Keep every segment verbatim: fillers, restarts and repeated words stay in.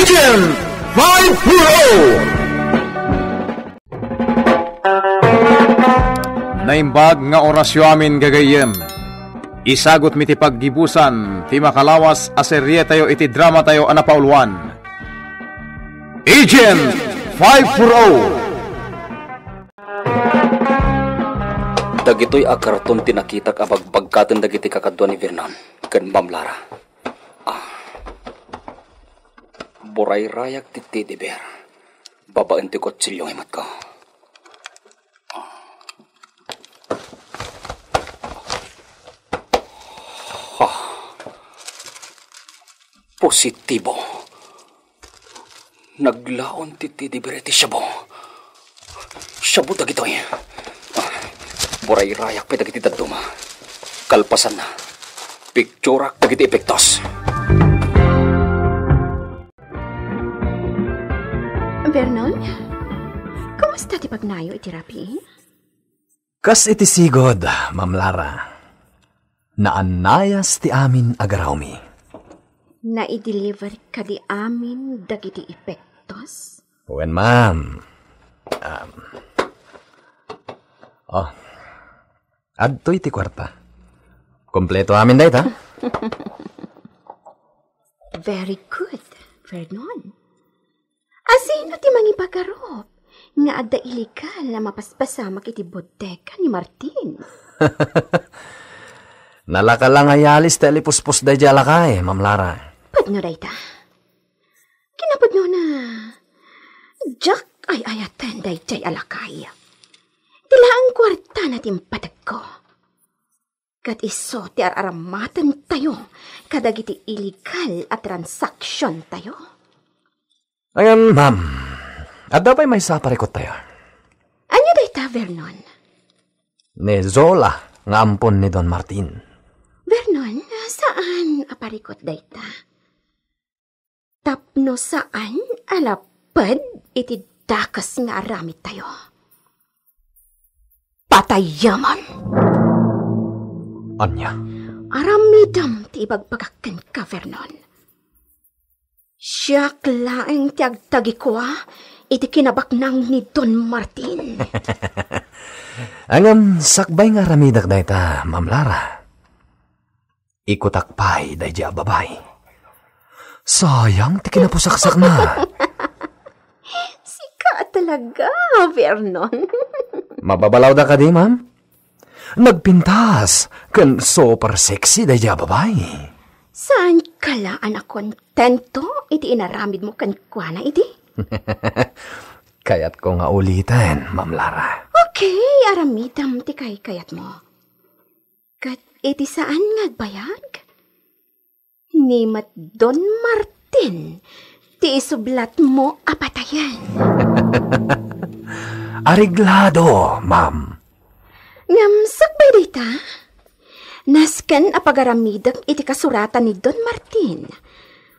Agent five four oh! Naimbag nga orasyo amin, gagayyem. Isagut mi ti paggibusan ti makalawas a serietayo iti dramatayo a napauluan, Agent five four oh. Dagitoy a karton ti nakitak a bagbagkaten dagiti kakadua ni Vernon ken Ma'am Lara. Ah. Burayrayak ti teddy bear babaen ti kutsilio nga imatko. Ah. Positibo. Naglaon ti teddy bear iti shabu. Shabu dagitoy. Ah, burayrayak pay dagiti dadduma. Kalpasanna, picturak dagiti epektos. Vernon, kumusta ti pagnayo iti rabii? Kas iti sigud, Ma'am Lara. Naannayas ti amin a garawmi. Naideliver kadi amin dagiti epektos? Wen, ma'am. Um, oh, adtoy ti kuarta. Kompleto amin dayta. Very good, Vernon. Asino ti mangipagarup nga adda illegal a mapaspasamak iti bodega ni Martin? Nalaka la nga ayalis ti alipuspos daydiay a lakay, Ma'am Lara. Pudno dayta. Kinapudnona, diak ay-ayaten daydiay a lakay. Ti laeng kuartana ti impategko. Ket isu ti ar-aramatentayo kadagiti illegal a transaksiontayo. Ngem, ma'am, adda pay maysa a parikuttayo. Ania dayta, Vernon? Ni Zola nga ampon ni Don Martin. Vernon, saan a parikut dayta. Tapno saan a laped iti dakes nga aramidtayo. Patayemon! Ania? Aramidem ti ibagbagak kenka, Vernon. Siak laeng ti agtagikua iti kinabaknang ni Don Martin. Ngem sakbay nga aramidek dayta, Ma'am Lara. Ikutak pay daydiay a babai. Sayang ti kinapusaksakna. Sika talaga, Vernon. Mababalawda kadi, ma'am? Nagpintas ken super sexy daydiay a babai. Saanka la a nakontento iti inaramidmo kenkuana idi? Kayatko nga uliten, Ma'am Lara. Okay, aramidem ti kaykayatmo. Ket iti saan nga agbayag, ni met Don Martin ti isublatmo a patayen. Areglado, ma'am. Ngem sakbay dayta, nasken a pagaramidek iti kasuratan ni Don Martin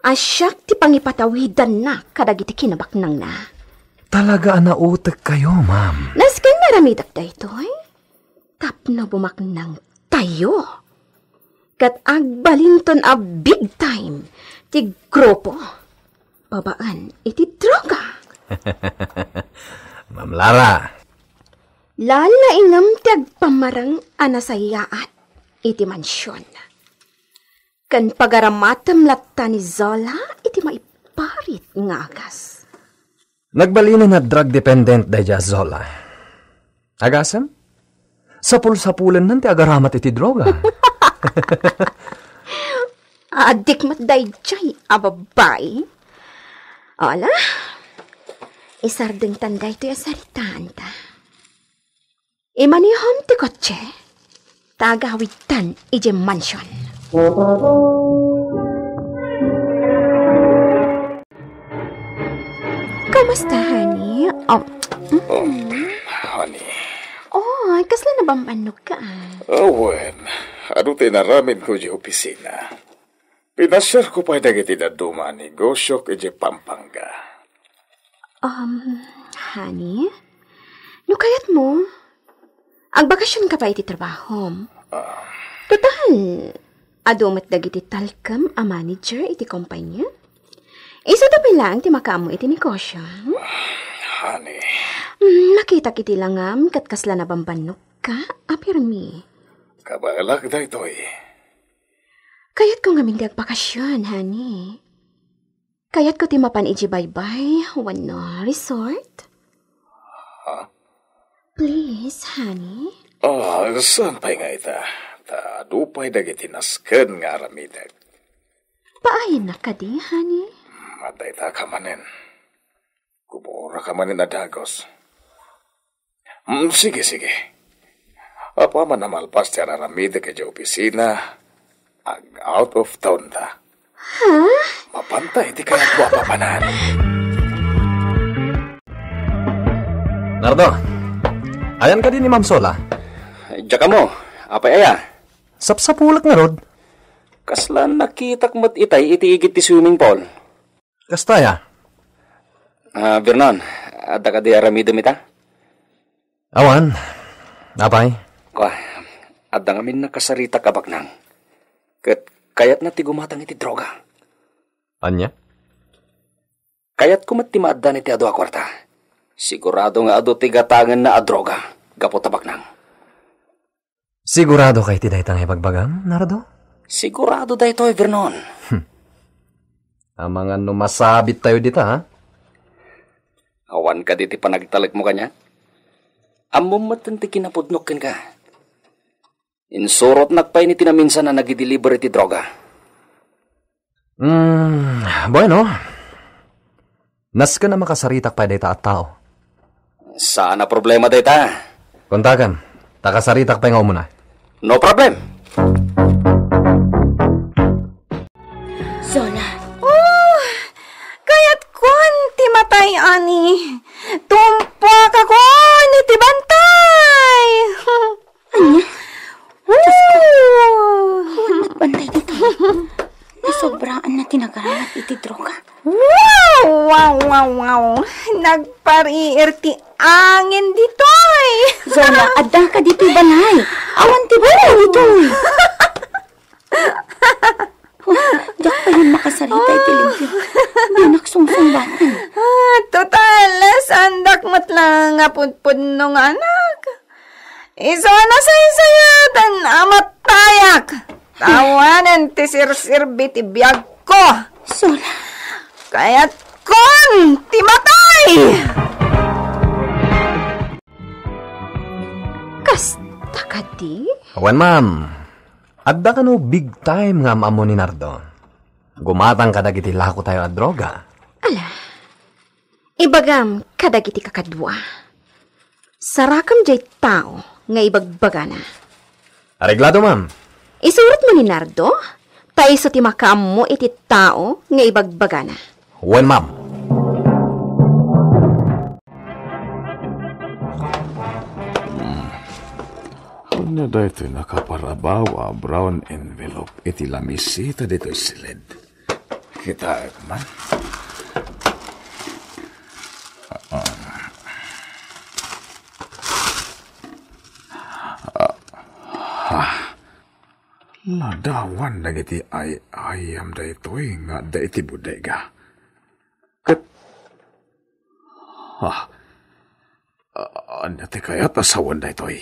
a siak ti pangipatawidanna kadagiti kinabaknangna. Talaga a nautekkayo, ma'am. Nasken nga aramidek daytoy tapno bumaknangtayo. Ket agbalinton a big time ti grupo babaen iti droga. Ma'am Lara. Lalaingem ti agpamareng a nasayaat iti mansion. Ken pagaramatem latta ni Zola iti maiparit nga agas. Nagbalinen a drug dependent daydiay a Zola. Agasem? Sapul-sapulennan ti agaramat iti droga. Adik met daydiay a babai. Ala, isardengtan daytoy a saritaanta. Imanihom ti kotse, ta agawidtan idiay mansion. Kumusta, honey? Oh, mm. Oh, honey. Oh, kasla nabambannog ka, ah. Oh, wen. Adu ti inaramidko idiay opisina. Pinasiarko pay dagiti dadduma a negosiok idiay Pampanga. Um, honey? No kayatmo, agbakasionka pay iti trabahom. Ah. Total, adu met dagiti talkem a manager iti kompania. Isu ta pay laeng ti makaammo iti negosio. Honey. Mm, makitak iti langam ket kasla nabambannokka a pirmi. Kabaelak daytoy. Kayatko ngamin ti agbakasyon, honey. Kayatko ti mapan iti baybay wenno resort. Ha? Please, honey. Ah, saan pay nga ita? Ta adu pay dagiti nasken nga aramidek. Paayennak kadi, honey? Adda ita ka manen. Gubora ka manen a dagus. Mm, sige, sige. Apaman a malpas ti ar-aramidek idiay opisina, ag-out of town ta. Ha? Mapanta iti kayatmo a papanan. Nardo, ayan kadi ni Ma'am Sola? Diak ammo, apay aya? Sapsapulek ngarud. Kasla nakitak met itay iti igid ti swimming pool. Kasta aya? Ah, Vernon, adda kadi aramidem ita? Awan. Apay? Kua, adda ngamin nakasaritak a baknang. Ket kayatna ti gumatang iti droga. Ania? Kayatko met ti maaddan iti adu a kuarta. Sigurado nga adu ti gatangenna a droga gapu ta baknang. Sigurado ka iti dayta nga ibagbagam, Nardo? Sigurado daytoy, Vernon. Hmm. Amangan no masabit tayo dita, ha? Awan kadi ti panagtalekmo kaniak? Ammom met ti kinapudnok kenka. Insurotnak pay ni ti naminsan a nagideliver iti droga. Hmm, bueno. Nasken a makasaritak pay dayta a tao. Saan a problema dayta. Kontakem, ta kasaritak pay nga umuna. No problem. Zola. Oh, kayatkon ti matay, ani. Tumpuakakon iti bantay. Ania? Diyos ko. Awan met bantay ditoy. Nasobraan na ti nagaramat iti droga. Wow! Wow, wow, wow! Nagpariir ti angin ditoy! Zola, adda ka ditoy balay. Awan ti balay ditoy. Oh, diak pay makasarita iti limpio. Dinak sungsungbatan. Ah, total, saandak met laeng a pudpudno nga anak. Isu a nasaysayaten a matayak. Awanen ti serserbi ti biagko. Zola. Kayatkon ti matay! Kasta kadi? Wen, ma'am. Adda kano big time nga am-ammo ni Nardo. Gumatang kadagiti lako tayo a droga. Ala, ibagam kadagiti kakadua. Sarakam jay tao nga ibagbagana. Areglado, ma'am. Isurat mo ni Nardo, ta isu ti makaammo iti tao nga ibagbagana. Wen, ma'am. Ania daytoy nakaparabaw a brown envelope iti lamisita ditoy siled? Kitaek man. Ah, ah. Ah, ah. Ladawan dagiti ay-ayam daytoy nga adda iti bodega. Ket, ah, ah, ania ti kayat a sawen daytoy?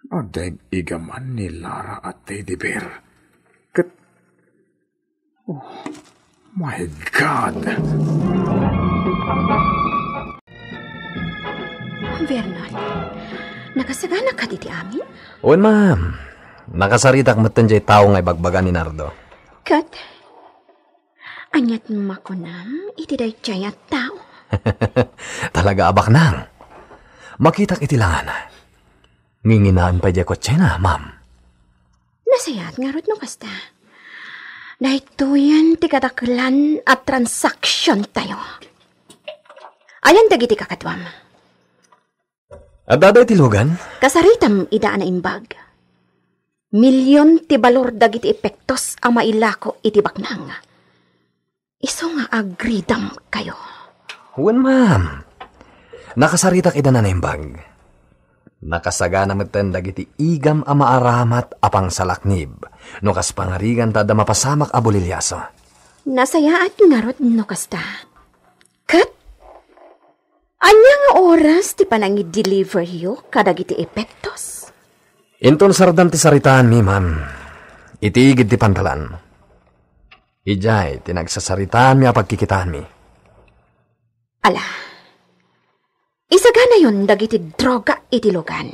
Adda ig-igaman ni Lara a teddy bear. Ket, oh, my God! Vernon, nakasagana kadi ti amin? Wen, ma'am. Nakasaritak metten jay tao nga ibagbaga ni Nardo. Ket, aniat makunam iti dayjay a tao? Talaga a baknang. Makitak iti langana. Nginginaen pay diay kotsena, ma'am. Nasayaat ngarud no kasta. Daytoyen ti kadakelan a transaction tayo. Ayan dagiti kakaduam. Adda iti lugan? Kasaritam ida a naimbag. Milyon ti balor dagiti epektos a mailako iti baknang. Isu nga agridam kayo. Wen, ma'am. Nakasaritak ida a naimbag. Nakasagana metten dagiti igam a maaramat a pangsalaknib no kas pangarigan ta adda mapasamak a bolilyaso. Nasayaat ngarud no kasta. Ket ania nga oras ti panangideliveryo kadagiti epektos? Inton sardan ti saritaanmi, ma'am, iti igid ti pantalan. Idiay ti nagsasaritaanmi a pagkikitaanmi. Ala, isaganayon dagiti droga iti lugan.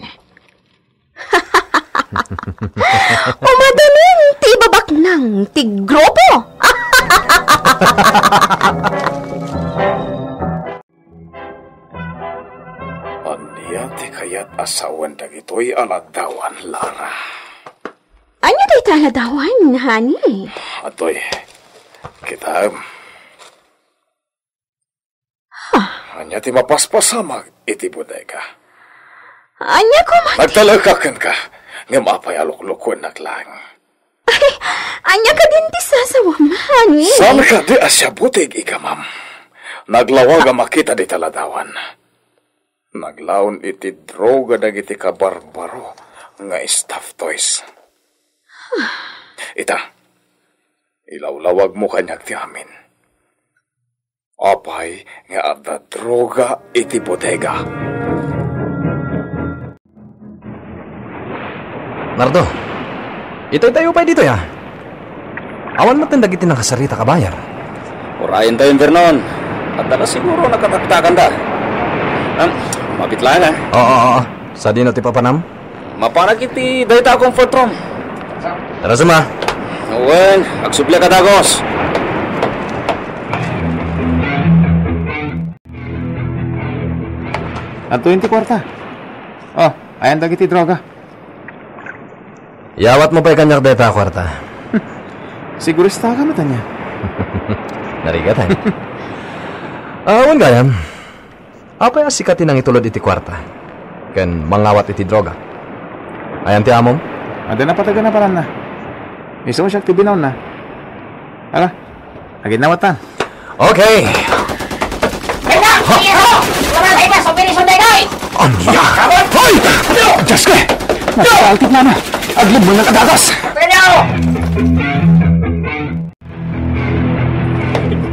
Umadanin ti ibabaknang ti grupo. Ania ti kayat a sawen dagitoy a ladawan, Lara? Ania dayta a ladawan, honey? Atoy, kitaem. Ania ti mapaspasamak iti bodega? Ania koma ti Nagtalek kenka, ngem apay a luklukuennak laeng? Ay, ania kadin ti sasawam, honey? Saan kadi a siabuteg, igamam? Naglawag a makita dita ladawan. Naglaon iti droga dagiti kabarbaro nga stuffed toys. Ita, ilawlawagmo kaniak ti amin. Apay nga adda droga iti bodega? Nardo, itaytayo pay ditoy, a. Awan met dagiti nakasaritak a buyer. Urayentayon, Vernon. Adda la siguro nakataktakanda. Am, mapit laeng, a. Oo, oo, oo. Sadino ti papanam? Mapanak iti dayta a comfort room. Tara, suma. Wen, agsubliak a dagus. Adtoyen ti kuarta. Oh, ayan dagiti droga. Iyawatmo pay kaniak dayta a kuarta. Siguristaka met ania? Narigat, a. Awan gayam. Apay a sika ti nangitulod iti kuarta ken mangawat iti droga? Ayan ti amom? Adda napateg a napalanna. Isu siak ti binaonna. Ala, aginnawatan. Okay. Ay na! Iso! Wala na iba! Sa operasyon, Dayday! Ania? Hoy! Diyos ko! Nagkaaltik na na! Aglibon ng kadagas! Pero!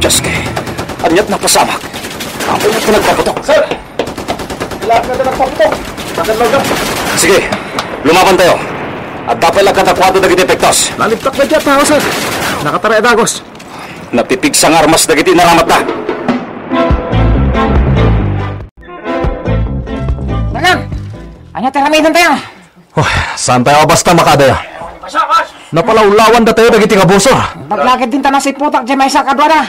Diyos ko! Aniat napasamak? Apay nga pinagpaputok? Sir! Lahat na nagpaputok! Sige, lumaban tayo. Adda pay la kadakuada dagiti epektos. Naliptak na diay tao, sir. Nakataray a dagos. Napipigsa nga armas dagiti inaramatda. Manang! Ania ti aramiden tayo? Oh, saan tayo basta makadaya? Napalawlawan da tayo dagiti kabusor. Baglagid din ta nasiputak diay maysa kaduada.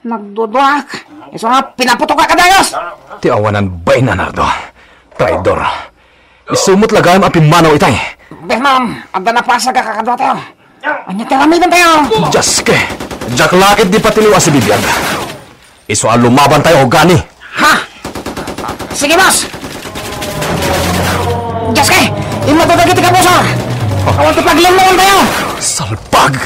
Nagduduak. Isu nga pinaputok a kadagos. Ti awanan bain, Nardo. Traidor. Isu met la gayam a pimmanaw itay. Beh, ma'am, adda napasag a kakaduatayo. Ania ti aramiden tayo? Dios ke, diak la ketdi patiliw a sibibiag. Isu a lumaban tayo, gani. Ha? Sige, boss. Dios ke, immadu dagiti kabusor. Awan ti paglinlungan tayo. Salbag!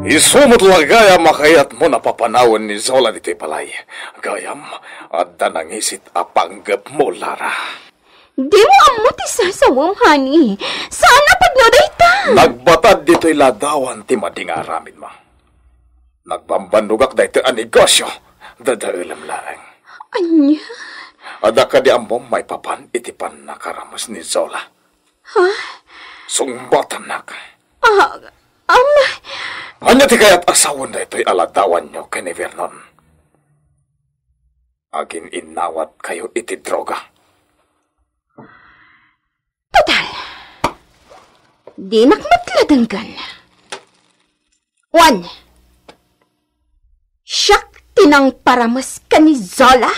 Isu met la gayam a kayatmo a papanawen ni Zola ditoy balay. Gayam, adda nangisit a panggepmo, Lara. Dimo ammo ti sasawem, honey. Saan a pudno dayta. Nagbatad ditoy ladawan ti madi nga aramidmo. Nagbambannogak daytoy a negosio. Dadaelem laeng. Ania? Adda kadi ammom maipapan iti pannakarames ni Zola? Ha? Sungbatannak. Ah, um, Ania ti kayat a sawen daytoy a ladawanyo ken ni Vernon? Agin-innawatkayo iti droga. Total, dinak met la denggen. Wen, siak ti nangparames ken ni Zola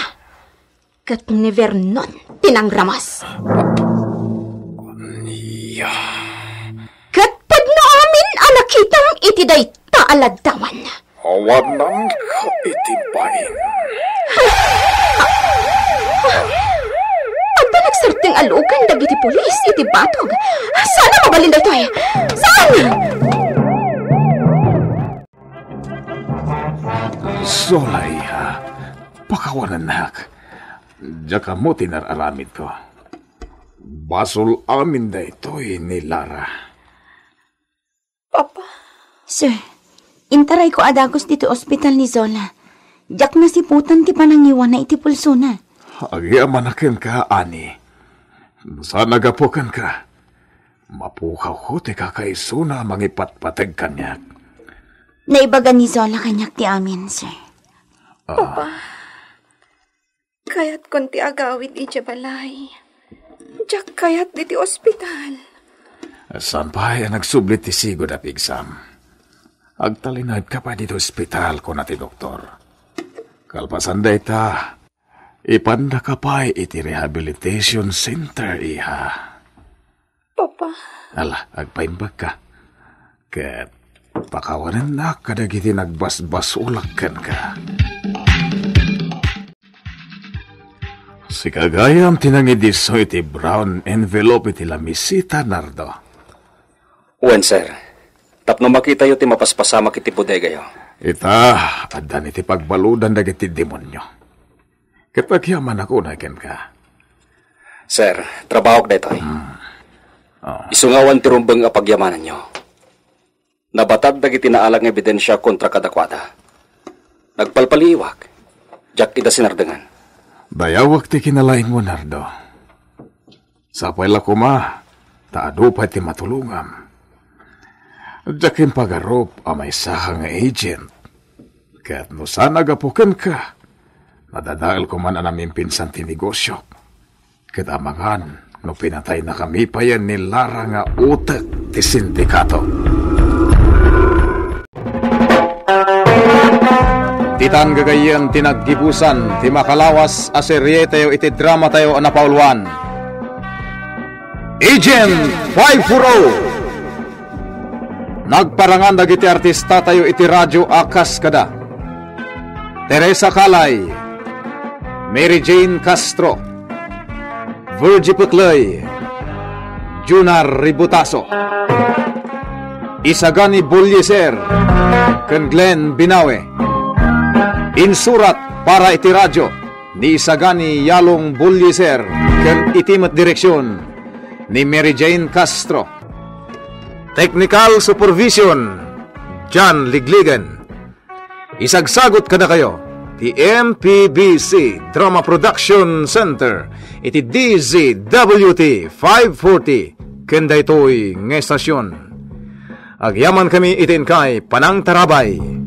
ket ni Vernon ti nangrames. Nia. Ket pudno amin a nakitam iti dayta a ladawan. Awanan ka iti bain. Adda nagsardeng a lugan dagiti pulis iti batog. Saan a mabalin daytoy? Saan? Zola, iha, pakawanennak. Diak ammo ti nar-aramidko. Basol amin daytoy ni Lara. Papa. Sir, intarayko a dagus ditoy ospital ni Zola. Diak nasiputan ti panangiwana iti pulsona. Agyamanak kenka, Ani. No saan a gapu kenka, mapukawko ti kakaisuna a mangipatpateg kaniak. Naibaga ni Zola kaniak ti amin, sir. Ah. Papa. Kayatkon ti agawid idiay balay. Diak kayat ditoy ospital. Saan pay a nagsubli ti sigud a pigsam? Agtalinaedka pay ditoy ospital, kuna ti doktor. Kalpasan dayta, ipannaka pay iti rehabilitation center, iha. Papa. Ala, agpaimbagka. Ket pakawanennak kadagiti nagbasbasolak kenka. Sika gayam ti nangidisso iti brown envelope iti lamisita, Nardo. Wen, sir. Tapno makitayo ti mapaspasamak iti bodegayo. Ita, addan iti pagbaludan dagiti demonio. Ket agyamanak unay kenka. Sir, trabahok daytoy. Hmm. Oh. Isu nga awan ti rumbeng a pagyamananyo. Nabatad dagiti naalag nga ebidensia kontra kadakuada. Nagpalpaliiwak. Diak ida sinardengan. Dayawek ti kinalaingmo, Nardo. Sapay la koma, ta adu pay ti matulongam. Diak impagarup a maysaka nga agent. Ket no saan a gapu kenka, nadadaelko man a namimpinsan ti negosiok. Ket amangan no pinataynakami payen ni Lara nga utek ti sindikato. Ditan gagayyem ti naggibusan ti makalawas a serietayo iti dramatayo a napauluan, Agent five four oh. Nagparangan dagiti artistatayo iti radyo a kas kada: Teresa Calay, Mary Jane Castro, Virgie Peclay, Juna Ributaso, Isagani Bolliser, ken Glenn Binawe. Insurat para iti radyo ni Isagani Yalong Bolliser ken iti met direksion ni Mary Jane Castro. Technical supervision, John Ligligan. Isagsagut kadakayo ti M P B C Drama Production Center iti D Z W T five forty ken daytoy nga estasion. Agyamankami iti inkay panangtarabay.